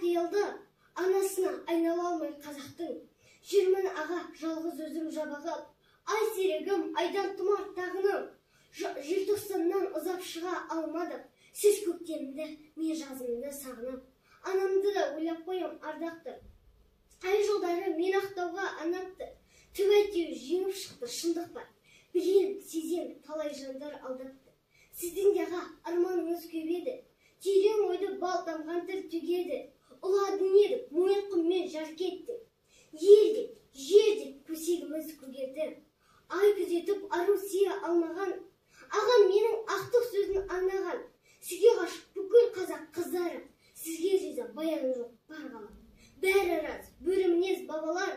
қиялда анасына айнала алмай қазақтың. Жүрмін аға жалғыз өзім жабағып, ай серігім, айдан тұмар тағыным. Желтоқсаннан ұзап шыға алмадық, сіз көктемді, мен жазымды сағынып. Анамды да ойлап қоям ардақты. Ай жылдары мен ақтауға арнапты, түк әйтеуір жеңіп шықты шындық бар. Білем, сезем, талай жандар алдапты. Сіздің де аға арманыңыз көп еді, терең ойды бал тамған тіл төгеді. Ұладың едік, мойынқұммен жарқ еттің. Ел деп, жер деп көсегіміз көгерді. Ай күзетіп ару сүйе алмаған, ағам менің ақтық сөзін арнаған. Сізге ғашық бүкіл қазақ қыздары, сізге риза баян жоқ бар ғалам. Бәрі рас, бөрі мінез бабалар,